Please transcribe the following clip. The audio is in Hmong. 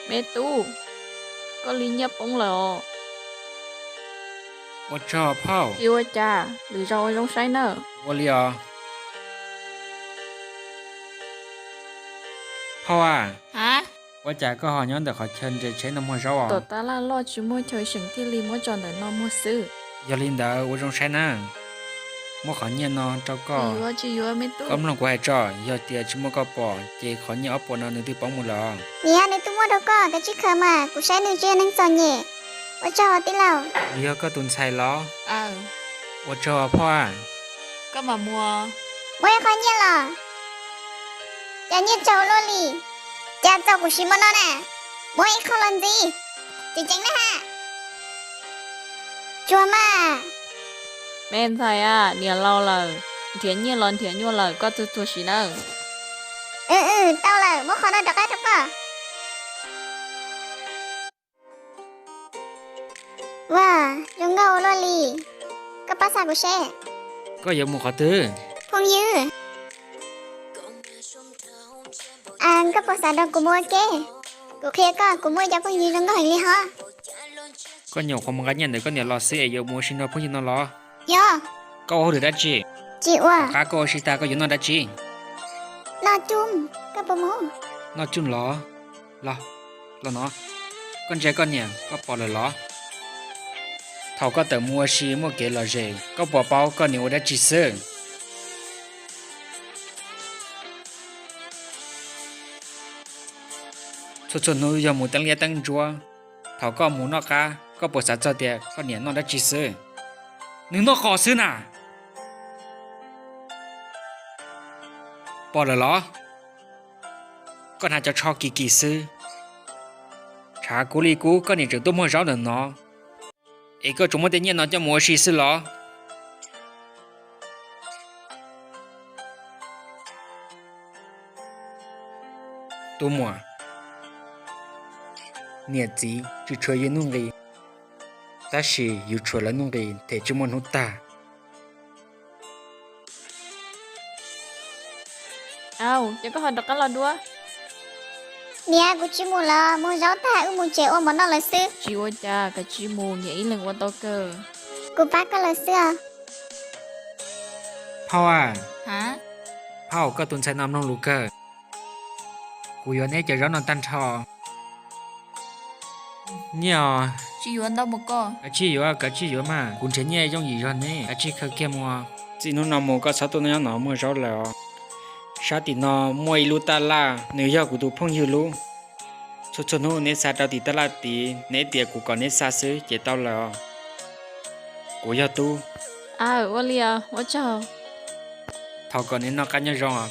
Me tub, koj li nyiaj poob lawm os. Ua tsaug phauj. Tsis ua cas, lwm zaus ua zoo saib nawb. Ua li os. Phauj a, ua cas koj ho nyob ntawm qhov chaw nres tsheb no muag zaub os? Tom tab laj loj tsis muaj chaw seem thiaj li muab tso ntawm no muag xwb. Yog li ntawd ua zoo saib na, muab qhov nyiaj no rau koj. Tsis yuav, tsis yuav me tub. Koj mloog kuv hais tso, yog tias tsis muaj koj pom ces qhov nyiaj ob puas no nws twb poob mus lawm. Niam, nws twb muab rau koj, kav tsij khaws mas, kuv saib nws tsis yog neeg txom nyem. Ua tsaug tij laug. Nws yog koj tus ntxhais los? Ua tsaug phauj a. Koj mam mus. Muab ib qho nyiaj los. Cas nyiaj tsaug luaj li, cas txaus kuv siv mov no na. Muab ib qho los ntxiv, ceev ceev na ha. Tsuag mas. Me ntxhais a, niam laus lawm, nrhiav nyiaj los nrhiav nyuaj lawm, koj txuag txuag siv nawb. Wb, wb tau lawm, muab qhov no rov qab rau koj. Vaj, zoo nkauj ua luaj li. Koj pab xa kuv seb. Koj yuav mus qhov twg? Phooj ywg, koj puas xav nrog kuv mus ua ke? Kuv qhia koj, kuv muaj ib co phooj ywg zoo nkauj heev li hos. Koj nyuam qhuav mus nqa nyiaj ntawm koj niam los xwb es yuav mus ua si nrog phooj ywg no los? Yog. Koj ua hauj lwm dab tsi? Tsis ua. Tom qab koj ua si tag koj yuav noj dab tsi? Noj cuj, koj puas mus? Noj cuj los? Los, los no. Koj ntsia koj niam, koj pom lawm los? Thaum koj tawm mus ua si muaj kev lom zem, koj puas paub koj niam ua dab tsi xwb? Txhua txhua hnub yog mus teeb liab teeb ntsuab. Thaum koj mus noj qab, koj puas xav txog tias koj niam noj dab tsi xwb? Nws noj qos xwb na. Pom lawm los? Koj hnav cov tsho kim kim xwb. Tshav kub li kub koj niam tseem tuaj muag zaub ntawm no, es koj tsuas muab tej nyiaj no coj mus ua si xwb los? Tus muam, niam txiv tsis tshuav yus nuj nqis, tab sis yus tshuav lawv nuj nqis them tsis muaj hnub tag. Au, ces koj ho rov qab los dua. Niam, kuv tsis mus lawm, muag zaub tag wb mus tsev ua mov noj lawm xwb. Tsis ua cas, kav tsij mus, niam ib leeg ua tau kawg. Kuv pab koj lawm xwb os. Phauj a, phauj, koj tus ntxhais no mloog lus kawg. Kuv yuav neb cov zaub no tag nrho. Nyiaj os. Tsis yuav ntau mus koj. Kav tsij yuav, kav tsij yuav mas, kuv nrhiav nyiaj yooj yim zog ne, kav tsij khaws kiag mus. Txij hnub no mus koj txhob tuaj nyob no muag zaub lawm os. Sab tim no muaj ib lub taj laj, nws yog kuv tus phooj ywg lub. Txhua txhua hnub neb xa rau tim taj laj tid, neb tias kuv kom neb xa xwb ces tau lawm os. Kuv yog tub. Aw, ua li os, ua tsaug. Thov kom neb noj qab nyob zoo os.